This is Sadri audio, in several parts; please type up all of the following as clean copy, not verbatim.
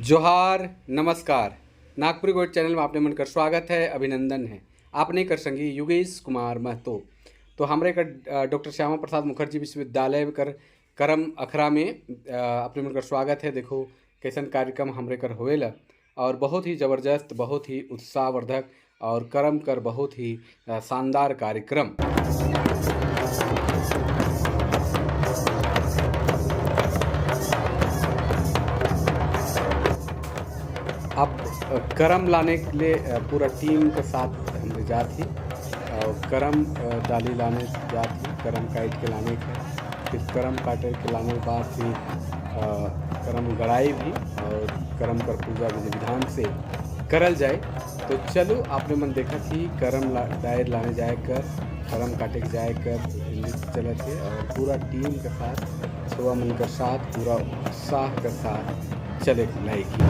जोहार नमस्कार। नागपुरी गोड चैनल में आपने मन कर स्वागत है, अभिनंदन है। आपने कर संगी युगेश कुमार महतो। तो हमरे कर डॉक्टर श्यामा प्रसाद मुखर्जी विश्वविद्यालय कर करम अखरा में अपने मन कर स्वागत है। देखो कैसन कार्यक्रम हमरे कर होवेला और बहुत ही ज़बरदस्त, बहुत ही उत्साहवर्धक और करम कर बहुत ही शानदार कार्यक्रम। अब करम लाने के लिए पूरा टीम के साथ हमरे जात ही और करम डाली लाने जात ही, करम काट के लाने के, फिर करम काटे के लाने के बाद फिर करम गड़ाई भी और करम कर पूजा विधि विधान से करल जाए। तो चलो आपने मन देखा थी करम दायर लाने जाए कर, करम काटे के जाए कर चले थे और पूरा टीम के साथ, सुबह मन के साथ, पूरा उत्साह के साथ चले लाएगी।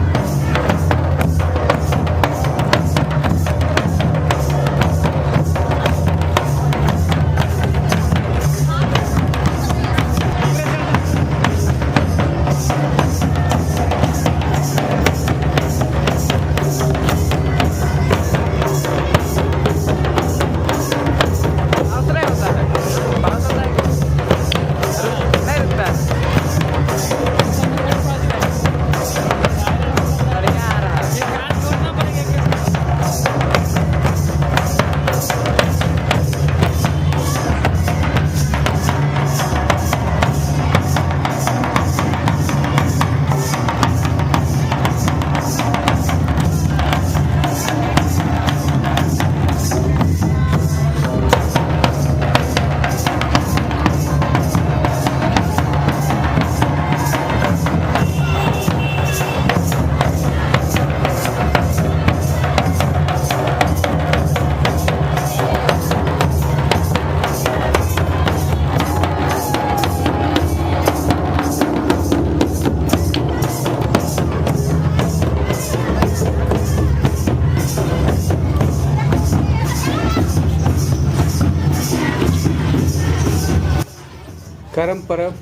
करम परब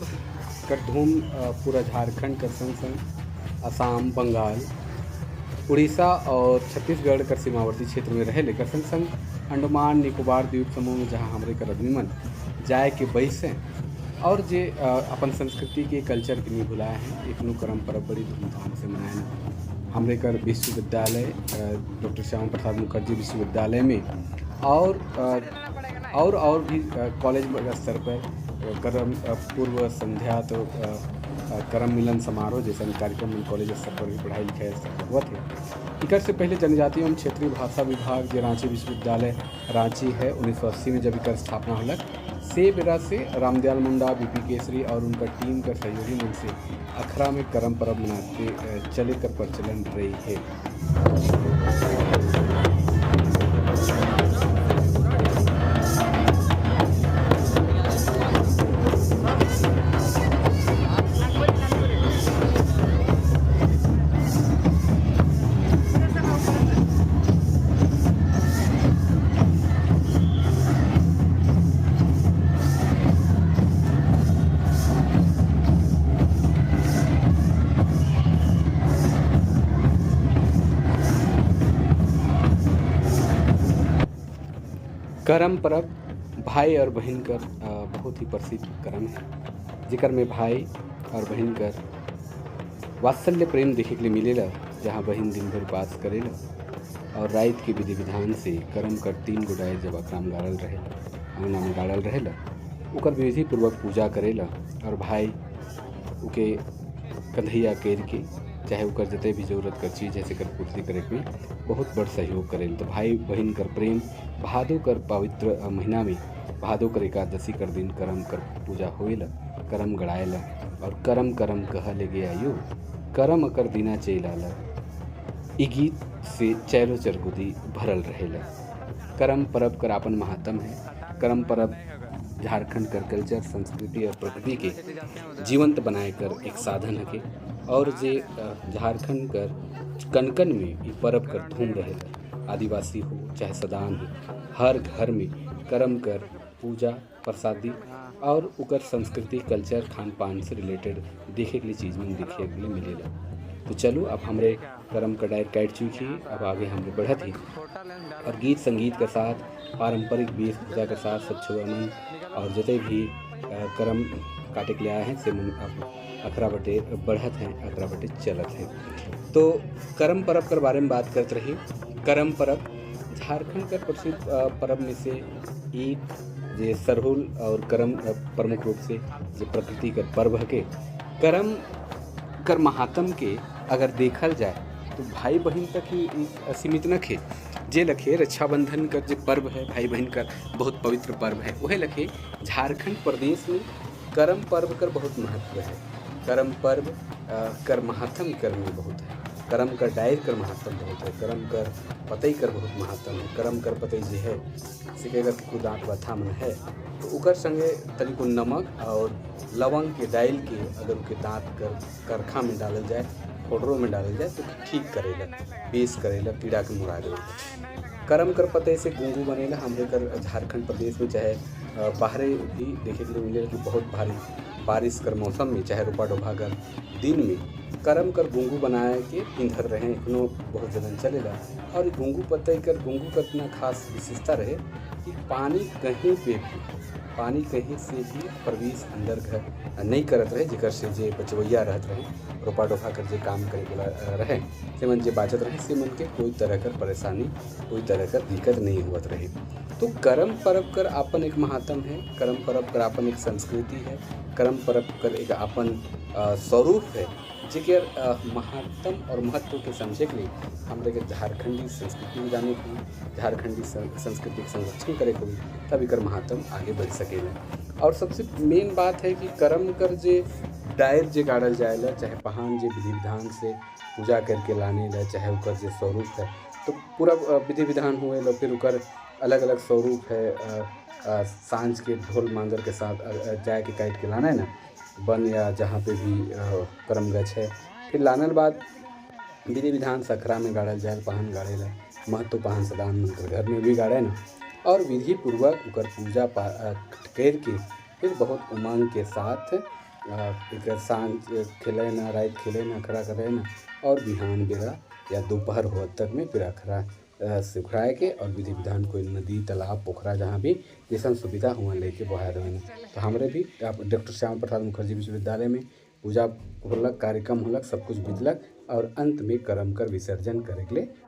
कर धूम पूरा झारखंड कर संग संग असम, बंगाल, उड़ीसा और छत्तीसगढ़ कर सीमावर्ती क्षेत्र में रहे लेकर संग संग अंडमान निकोबार द्वीप समूह में जहाँ हमरे कर आदमी मन जाए के बैसे और जे अपन संस्कृति के कल्चर के नहीं भुलाए हैं, एकनो करम परब बड़ी धूमधाम से मनाए हैं। हमरे कर विश्वविद्यालय डॉक्टर श्यामा प्रसाद मुखर्जी विश्वविद्यालय में और भी कॉलेज स्तर पर करम पूर्व संध्या तो करम मिलन समारोह जैसा कार्यक्रम कॉलेज स्तर पर भी पढ़ाई लिखाई स्तर पर हुआ थे। इकर से पहले जनजातीय एवं क्षेत्रीय भाषा विभाग जो रांची विश्वविद्यालय रांची है 1980 में जब इकर स्थापना होलक से बेरा से रामदयाल मुंडा, बीपी केसरी और उनका टीम का सहयोगी मन से अखरा में करम परब मनाते चले कर प्रचलन रही है। करम परब भाई और बहन कर बहुत ही प्रसिद्ध करम है, जिकर में भाई और बहन कर वात्सल्य प्रेम देखे के लिए मिलेला, जहाँ बहन दिन भर उपास करेला और रात के विधि विधान से करम कर तीन गो डायर जब अकराम गाड़ल रहेला, अंगना में गाड़ल रहेला, ओकर विधि पूर्वक पूजा करेला और भाई उके कन्हैया केर के चाहे ओकर जते भी जरूरत कर चीज़ है से कर पूर्ति करे के बहुत बड़ सहयोग करेल। तो भाई बहन कर प्रेम भादो कर पवित्र महीना में भादो कर एकादशी कर दिन करम कर पूजा होएला, करम गड़ाएला और करम करम कह ले गया यो करम कर दीना चैलाला ई गीत से चैरो चरगुदी भरल रहेला। करम परब कर आपन महात्म है। करम परब झारखंड कर कल्चर, संस्कृति और प्रकृति के जीवंत बनाए कर एक साधन है और जे झारखंड कर कनकन में ये परब कर धूम रहेला। आदिवासी हो चाहे सदान हो, हर घर में करम कर पूजा प्रसादी और उकर संस्कृति कल्चर खान पान से रिलेटेड देखे के लिए चीज़ में देखे के लिए मिलेला। तो चलो, अब हमरे करम का डायर काट चुकी, अब आगे हमरे बढ़त ही और गीत संगीत के साथ, पारंपरिक वेशभूषा के साथ सब छुआ मन और जते भी करम काटे के लिए आए हैं से मन अब अखरा बटे बढ़त हैं, अखरा बटे चलत हैं। तो करम परब के बारे में बात करते रही। करम परब झारखंड का प्रसिद्ध परब में से एक, जे सरहुल और करम प्रमुख रूप से जो प्रकृति का पर्व है के करम कर महात्म के अगर देखल जाए तो भाई बहन तक ही सीमित न खे। जे लखे रक्षाबंधन का जो पर्व है, भाई बहन का बहुत पवित्र पर्व है, वह लखे झारखंड प्रदेश में करम पर्व कर बहुत महत्व है। करम पर्व कर महात्म कर में बहुत है। करम कर डायर कर महात्म बहुत है। करम कर पतई कर बहुत महात्म है। करम कर पतई जे है से अगर केकरो दाँत व्यथा मन है तो उकर संगे तनिको नमक और लवंग के डाल के अगर उके दाँत कर करखा में डालल जाए, फोड़रों में डालल जाए तो ठीक करेला, बेस करेला, पीड़ा के मुड़ा देवेला। करम कर पतई से गुंगू बनेला। हमरे कर झारखंड प्रदेश में चाहे बाहरे भी देखे के लिए मिलेला कि बहुत भारी बारिश कर मौसम में चाहे रोपा डोभा कर दिन में करम कर गुंगू बनाए के पिंधत रहे, एखनो बहुत जगह चलेला। और गुंगू पतई कर गुंगू का इतना खास विशेषता रहे कि पानी कहीं पे भी, पानी कहीं से भी प्रवेश अंदर घर नहीं करत रहे, जेकर से जे बचवैया रहत रहे, रोपा डोभा कर जे काम करे वाला रहे से मन जे बाचत रहे से मन के कोई तरह कर परेशानी, कोई तरह कर दिक्कत नहीं होत रहे। तो करम परब कर आपन एक महात्म है, करम परब कर आपन एक संस्कृति है, करम परब कर एक आपन स्वरूप है, जेकर महात्म और महत्व के समझे के लिए हमरे के झारखंडी संस्कृति में जाने के होई, झारखंडी संस्कृति के संरक्षण करे के होई, तब एकर महात्म आगे बढ़ सकेला। और सबसे मेन बात है कि करम कर जे डायर जे गाड़ल जाएला, चाहे पहान जे विधि विधान से पूजा करके लाने ला, चाहे उकर जे स्वरूप है तो पूरा विधि विधान हुए ला, फिर उकर अलग अलग स्वरूप है। सांझ के ढोल मांजर के साथ जाए के काट के लाना है ना वन या जहाँ पे भी करम गछ है, फिर लानल बाद विधि विधान से अखरा में गाड़ल जाए, पहन गाड़ेला महत्व पहन सदान मन घर में भी गाड़े ना, और विधि पूर्वक उकर पूजा कर के फिर बहुत उमंग के साथ एक सांझ खेले ना, रात खेले ना, अखरा करे ना, और बिहान बेरा या दोपहर हो तक में फिर अखरा सुखराए के और विधि विधान कोई नदी तालाब पोखरा जहाँ भी जैसा सुविधा हुआ लेके बहा देवे। तो हमरे भी आप डॉक्टर श्यामा प्रसाद मुखर्जी विश्वविद्यालय में पूजा होलक, कार्यक्रम होलक, सब कुछ बीतलक और अंत में करम कर विसर्जन करे के लिए।